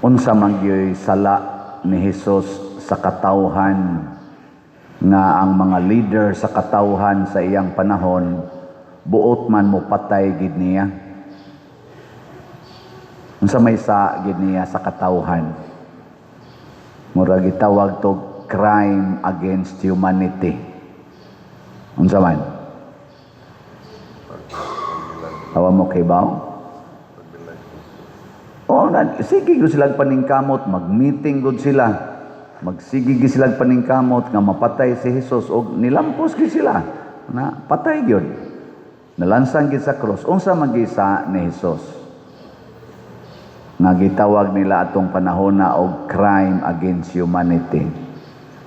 Unsa man gyoy sala ni Hesus sa katawhan nga ang mga leader sa katawhan sa iyang panahon buot man mo patay gid niya? Unsa may sa gid niya sa katawhan? Murag gitawag to crime against humanity. Unsa man? Awa mo kay baw? Oh, na, sige gud sila paningkamot, mag-meeting gud sila. Magsige gid sila paningkamot nga mapatay si Jesus og nilampos gid sila. Na patay gyud. Nalansang gid sa cross. Unsa man gisa ni Jesus nga gitawag nila atong panahon na og crime against humanity?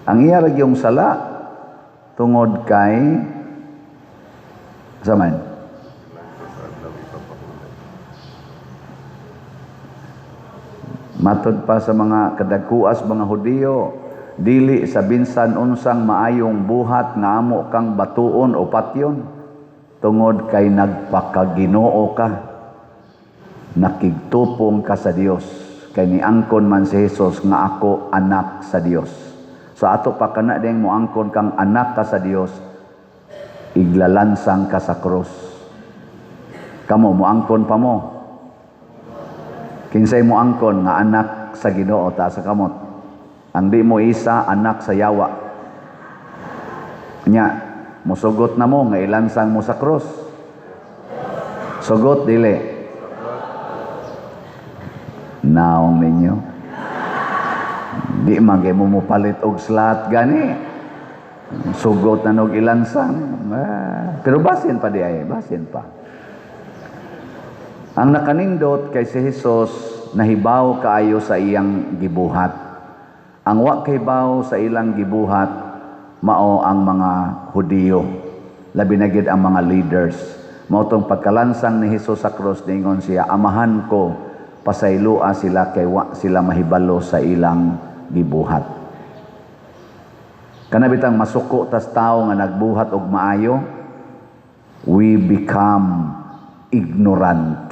Ang iya ra gyung sala tungod kay sa man? Matod pa sa mga kadagkuas mga Hudiyo, dili sa binsan unsang maayong buhat nga amo kang batuon o patyon, tungod kay nagpakaginoo ka, nakigtupong ka sa Dios, kay niangkon man si Jesus nga ako anak sa Dios. So ato pa kana ding moangkon kang anak ka sa Dios, iglalansang ka sa krus. Kamo moangkon pa mo? Kinsay mo angkon nga anak sa Ginoo, taas sa kamot? Ang di mo isa, anak sa yawa. Nya, musugot na mo nga ilansang mo sa krus? Sugot dili? Naong ninyo. Di man kay mo mopalit og slot gani. Sugot na nog ilansang. Ah, pero basin pa di ay, basin pa. Ang nakanindot kay si Jesus nahibaw kaayo sa iyang gibuhat. Ang wa kahibaw sa ilang gibuhat mao ang mga Hudiyo. Labi na gid ang mga leaders. Mao tong pagkalansang ni Jesus sa krus, ningon siya, "Amahan ko, pasayloa sila kay wa sila mahibalo sa ilang gibuhat." Kana bitang masuko tas tao nga nagbuhat og maayo, we become ignorant.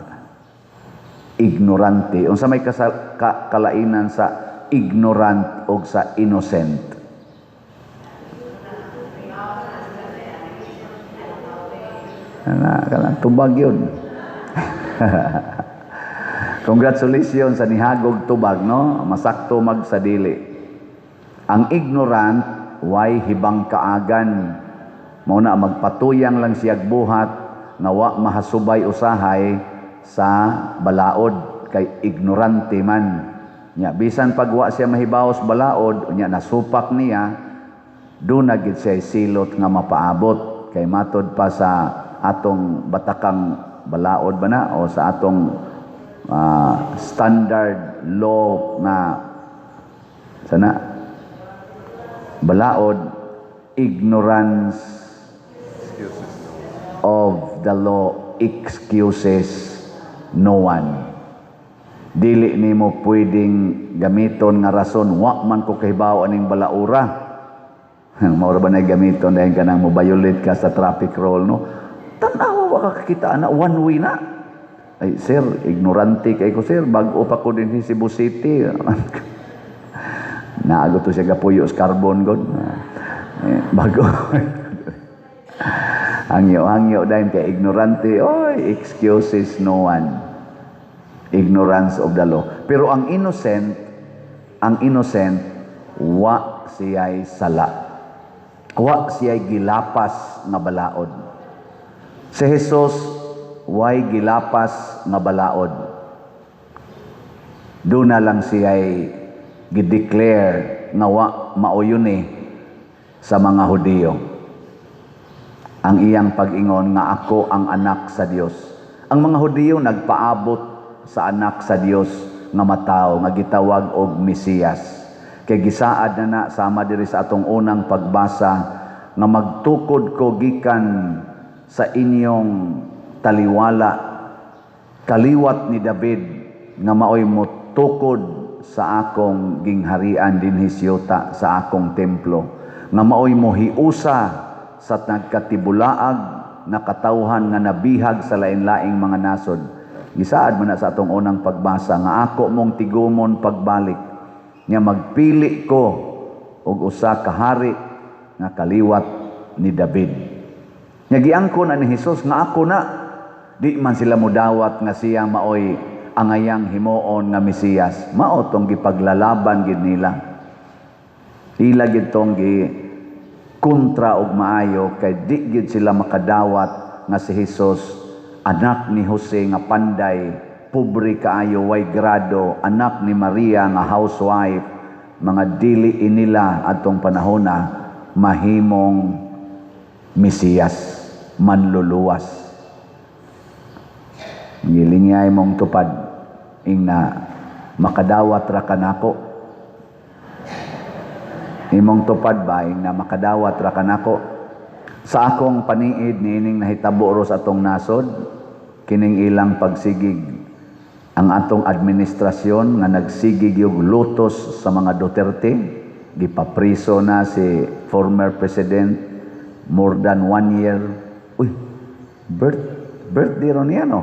Ignorante. Unsa may kalainan sa ignorant og sa innocent? Ana, kana tubag yun. Congratulations sa nihagog tubag, no? Masakto magsadili. Ang ignorant, way hibang kaagan. Mao na magpatuyang lang siyag buhat nga wa mahasubay usahay sa balaod kay ignorante man. Nya bisan pag wa siya mahibaw sa balaod, nya nasupak niya, do na gid siya silot nga mapaabot kay matod pa sa atong batakang balaod ba na o sa atong standard law na sana balaod, ignorance of the law excuses no one. Dili nimo pwedeng gamiton nga rason, "Wa man ko kahibaw aning balaura." Mao ra ba na gamiton dahil kanang mo violate ka sa traffic rule, no? Tan-awa, wa ka kakita ana, one way na. "Ay sir, ignorante kay ko sir, bag-o pa ko din sa Cebu City." Naago to siya gapuyo sa Carbon god. Eh, bago. Hangyo-hangyo dahil kay ignorante, oy, excuses no one. Ignorance of the law. Pero ang innocent, wa siya'y sala. Wa siya'y gilapas nga balaod. Si Jesus, way gilapas nga balaod. Doon na lang siya'y gideclare nga wa mauyon eh sa mga Hudiyo. Ang iyang pag-ingon nga ako ang anak sa Dios. Ang mga Hudiyo nagpaabot sa anak sa Dios nga matawo nga gitawag og Mesiyas. Kay gisaad na na sama diri sa atong unang pagbasa nga magtukod ko gikan sa inyong taliwala, kaliwat ni David nga maoy motukod sa akong gingharian dinhi sa yuta, sa akong templo, nga maoy mohiusa sa nagkatibulaag na katawhan nga nabihag sa lain-laing mga nasod. Gisaad man na sa atong unang pagbasa nga ako mong tigumon pagbalik nga magpili ko og usa ka hari nga kaliwat ni David. Nya giangkon na ni Hesus nga ako na. Di man sila mudawat nga siya maoy angayang himuon nga Mesiyas. Mao tong gipaglalaban gid nila. Ila gid tong gi kontra og maayo kay di gid sila makadawat nga si Hesus anak ni Jose nga panday, pobre kaayo, way grado, anak ni Maria nga housewife, mga dili inila atong panahona, mahimong Mesiyas, manluluwas. Gilingay mong tupad, ingna makadawat ra kanako. Imong tupad ba, ingna makadawat ra kanako. Sa akong paniid niining nahitabo ro sa atong nasod, kining ilang pagsigig ang atong administrasyon nga nagsigig yung lutos sa mga Duterte, gipapriso na si former president more than one year. Uy, birthday ron niya, no?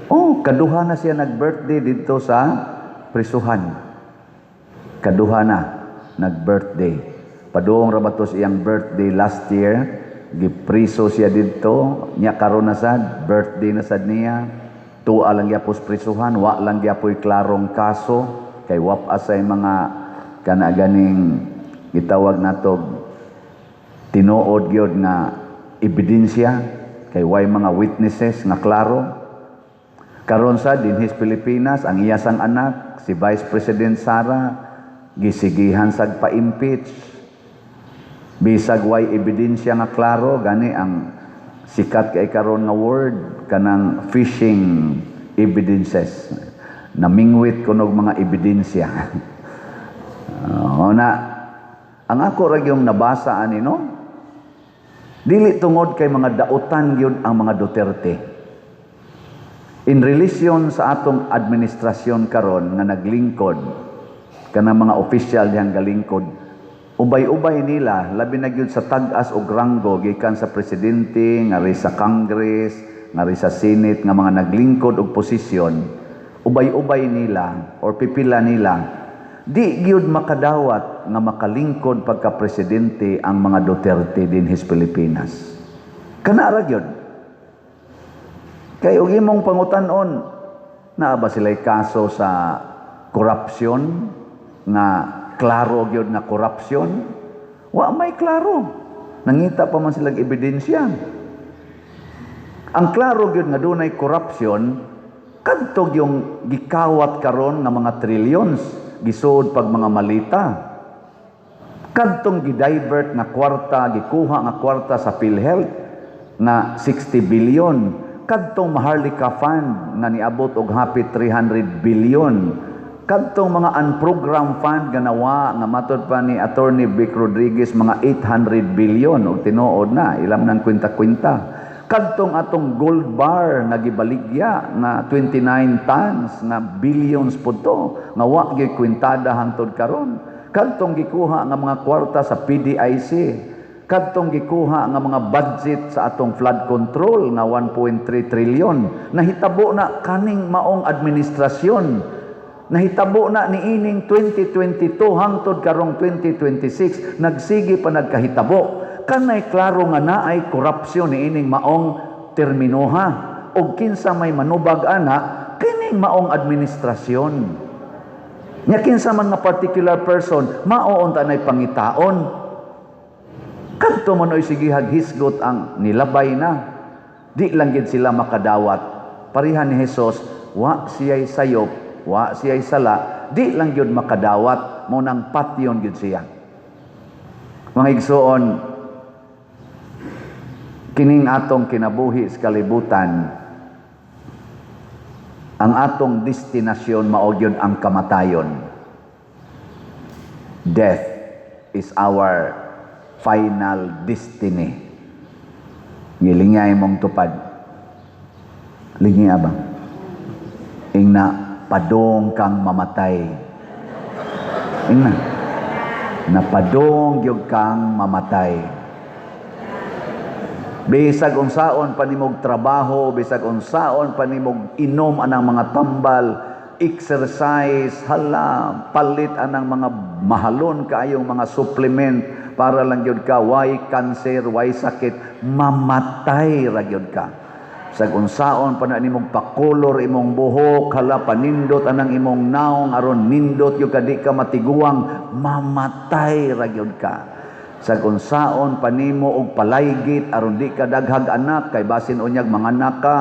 Oh, kaduha na siya nag-birthday dito sa prisuhan. Kaduha na nag-birthday. Padung ra ba to sa iyang birthday last year, gipriso siya dito, nya karon na sad, birthday na sad niya. Tuwa lang gyapon sa prisuhan, wa lang gyapoy klarong kaso kay wa pa say mga kana ganing gitawag nato tinuod gyud nga ebidensya kay way mga witnesses nga klaro. Karon sa dinhis Pilipinas, ang iyasang anak si Vice President Sara gisigihan sag pa-impeach bisag way ebidensya nga klaro. Gani ang sikat kay karon nga word kanang fishing evidences, namingwit kunog mga ebidensya. Na ang ako ra gyung nabasa ani, no, dili tungod kay mga dautan gyud ang mga Duterte. In relation sa atong administrasyon karon nga naglingkod, kanang mga opisyal dihang galingkod, ubay-ubay nila, labi na gyud sa tag-as og ranggo gikan sa presidente ngari sa Congress, ngari sa Senate, nga mga naglingkod og posisyon, ubay-ubay nila or pipila nila di gyud makadawat nga makalingkod pagka presidente ang mga Duterte dinhis Pilipinas. Kana ra gyud. Kay og imong pangutan-on, naa ba sila'y kaso sa korupsyon nga klaro gyud nga korupsyon? Wa may klaro. Nangita pa man silang ebidensya. Ang klaro gyud nga dunay korupsyon kadto yung gikawat karon nga mga trillions gisuod pag mga malita. Kadtong gidivert nga kwarta, gikuha nga kwarta sa PhilHealth nga 60 billion. Kadtong Maharlika Fund nga niabot og hapit 300 billion. Kadtong mga unprogrammed fund nga nawa nga matod pa ni Attorney Vic Rodriguez mga 800 billion og tinuod na ilam ng kwenta-kwenta. Kadtong atong gold bar nga gibaligya nga 29 tons nga billions pud to nga wa gyud kwintada hangtod karon. Kadtong gikuha nga mga kwarta sa PDIC, kadtong gikuha nga mga budget sa atong flood control nga 1.3 trillion, nahitabo na kaning maong administrasyon. Nahitabo na niining 2022 hangtod karong 2026, nagsige pa nagkahitabo. Kanay klaro nga naay korupsyon niining maong terminoha. Og kinsa may manubag ana kining maong administrasyon. Nya kinsa man nga particular person, mao unta nay pangitaon. Kadto man oy sigihag hisgot ang nilabay na. Di lang gid sila makadawat. Pareha ni Jesus, wa siya'y sayop, wa siya'y sala, di lang gyud makadawat, mo nang patyon gyud siya. Mga igsuon, kining atong kinabuhi sa kalibutan, ang atong destinasyon mao gyud ang kamatayon. Death is our final destiny. Gilingay mong tupad. Lingi ba? Ingna, padong kang mamatay. Ingna, napadong gyud kang mamatay. Bisag unsaon pa nimog trabaho, bisag unsaon pa nimog inom anang mga tambal, exercise, hala, palit anang mga mahalon kaayong mga supplement para lang gyud ka way cancer, way sakit, mamatay ra gyud ka. Bisag unsaon pa na nimog pakolor imong buhok, hala, panindot anang imong naong aron nindot gyud ka, di ka matiguang, mamatay ra gyud ka. Bisag unsaon pa nimo og palaygit aron di ka daghag anak kay basin unyag manganak ka,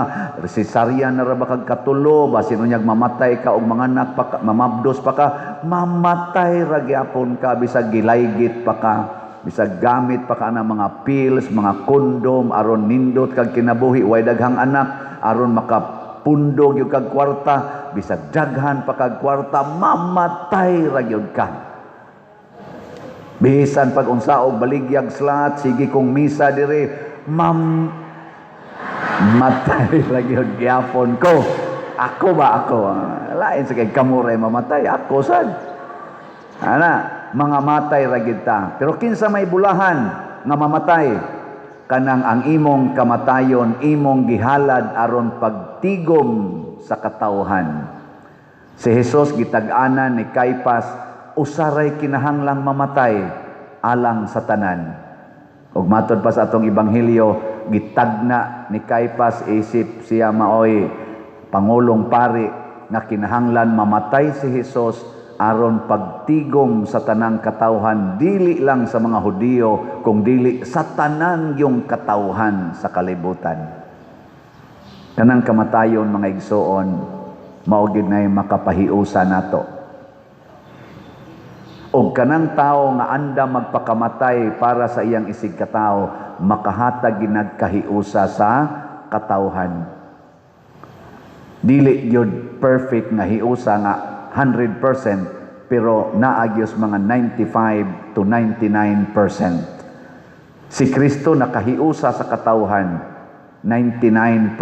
cesarean na ra ba kag katulo, basin unyag mamatay ka og manganak pa ka, mamabdos pa ka, mamatay ra gyapon ka bisag gilaygit pa ka, bisag gamit pa ka ng mga pills, mga kondom aron nindot kag kinabuhi, way daghang anak aron makapundo gyud kag kwarta, bisag daghan pa kag kwarta, mamatay ra gyud ka. Bisan pag unsa og baligyag slot, sige kong misa dire, mam matay ra gyud gyapon ko. Ako ba ako? Lain sa kay kamo ray mamatay, ako sad. Ana, mga matay ra gyud ta. Pero kinsa may bulahan nga mamatay? Kanang ang imong kamatayon imong gihalad aron pagtigom sa katawhan. Si Jesus gitag-anan ni Caiphas, usaray kinahanglang mamatay alang sa tanan. Ug matod pa sa atong ebanghelyo, gitagna ni Caiphas isip siya maoy pangulong pari nga kinahanglan mamatay si Jesus aron pagtigom sa tanang katawhan, dili lang sa mga Hudiyo kung dili sa tanan yung katawhan sa kalibutan. Kanang kamatayon, mga igsoon, mao gyud nay makapahiusa nato. Og kanang tao nga andam magpakamatay para sa iyang isig katao, makahatag ginagkahiusa sa katawhan. Dili gyud perfect nga hiusa nga 100%, pero naa gyud mga 95 to 99%. Si Kristo nakahiusa sa katawhan 99%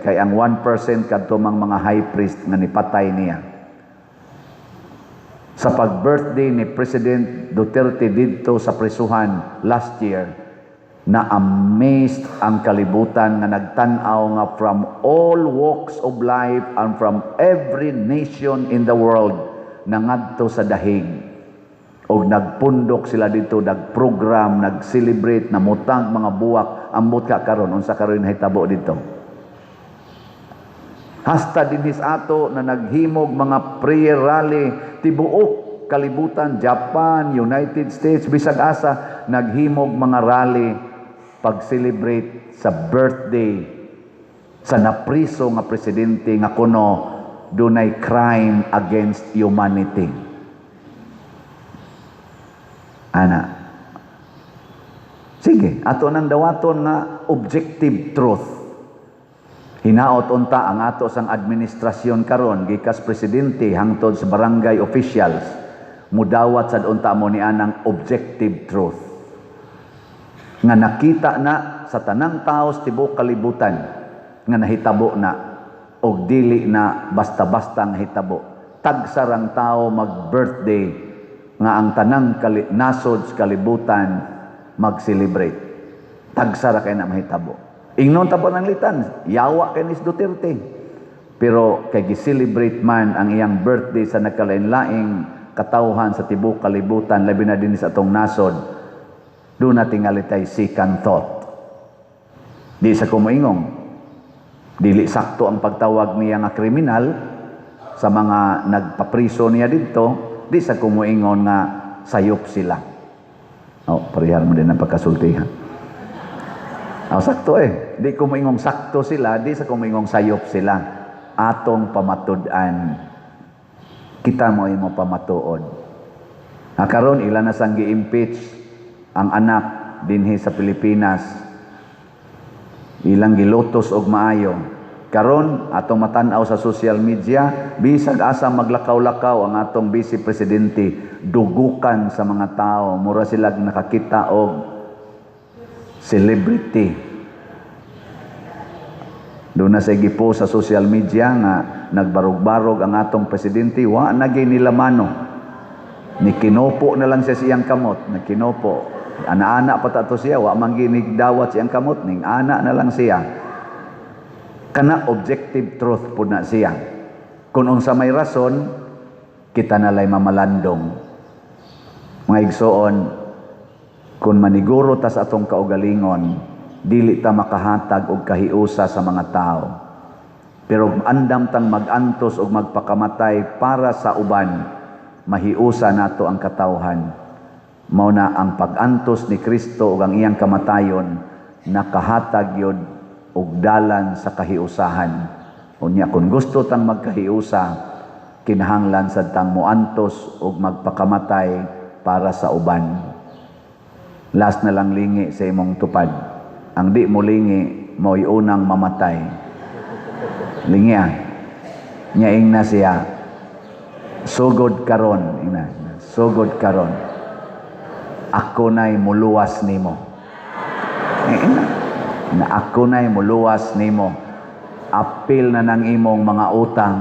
kay ang 1% kadto mang mga high priest nga nipatay niya. Sa pag-birthday ni President Duterte didto sa prisuhan last year, na amazed ang kalibutan nga nagtan-aw nga from all walks of life and from every nation in the world nangadto sa Dahig. Og nagpundok sila dito, nagprogram, nag-celebrate, namutang mga buwak. Ambot ka karon unsa karon nahitabo dito. Hasta dinhis ato na naghimog mga prayer rally tibuok kalibutan, Japan, United States, bisag asa naghimog mga rally pag-celebrate sa birthday sa napriso nga presidente nga kuno dunay crime against humanity. Ana. Sige, ato nang dawaton nga objective truth. Hinaot unta ang ato sang administrasyon karon, gikas presidente hangtod sa barangay officials, mudawat sad unta mo ni anang objective truth nga nakita na sa tanang tao sa tibuok kalibutan nga nahitabo na og dili na basta-basta nga hitabo. Tagsa rang tao mag-birthday nga ang tanang nasod sa kalibutan mag-celebrate. Tagsa ra kay na mahitabo. Ingnon ta pananglitan, yawa kay ni Duterte. Pero kay gi-celebrate man ang iyang birthday sa nagkalain-laing katawhan sa tibuok kalibutan, labi na din sa atong nasod, duna tingali tay second thought. Di sa kumuingong, dili sakto ang pagtawag niya nga kriminal sa mga nagpapriso niya didto, di sa kumuingon nga sayop sila. Oh, parehar mo din ang pagkasultihan. Oh, sakto eh. Di ko moingong sakto sila, di sa kumuingong sayop sila. Atong pamatud-an. Kita mo imo pamatuod. Ha, karon ila na sang gi-impeach ang anak dinhi sa Pilipinas. Ilang gilutos og maayo. Karon atong matan-aw sa social media, bisag asa maglakaw-lakaw ang atong vice presidente, dugukan sa mga tao, mura sila nakakita og celebrity. Duna sa gipo sa social media nga nagbarog-barog ang atong presidente, wa na gyud nila mano. Ni kinopo na lang siya siyang kamot, nagkinopo. Ana-ana pa ta to siya, wa man ginig dawat siyang kamot ning ana na lang siya. Kana objective truth pud na siya. Kung unsa may rason, kita nalay mamalandong. Mga igsoon, kung maniguro ta sa atong kaugalingon, dili ta makahatag og kahiusa sa mga tao. Pero andam tang magantos og magpakamatay para sa uban, mahiusa nato ang katawhan. Mao na ang pag-antos ni Kristo ug ang iyang kamatayon nakahatag yod og dalan sa kahiusahan. Unya kung gusto tang magkahiusa, kinahanglan sad tang moantos og magpakamatay para sa uban. Last na lang, lingi sa imong tupad. Ang di mo lingi, mao'y unang mamatay. Lingi ah. Nya ingna siya, "Sugod karon," ingna, "sugod karon. Ako na'y muluwas nimo." Ingna, na ako na'y muluwas nimo. Apil na ng imong mga utang.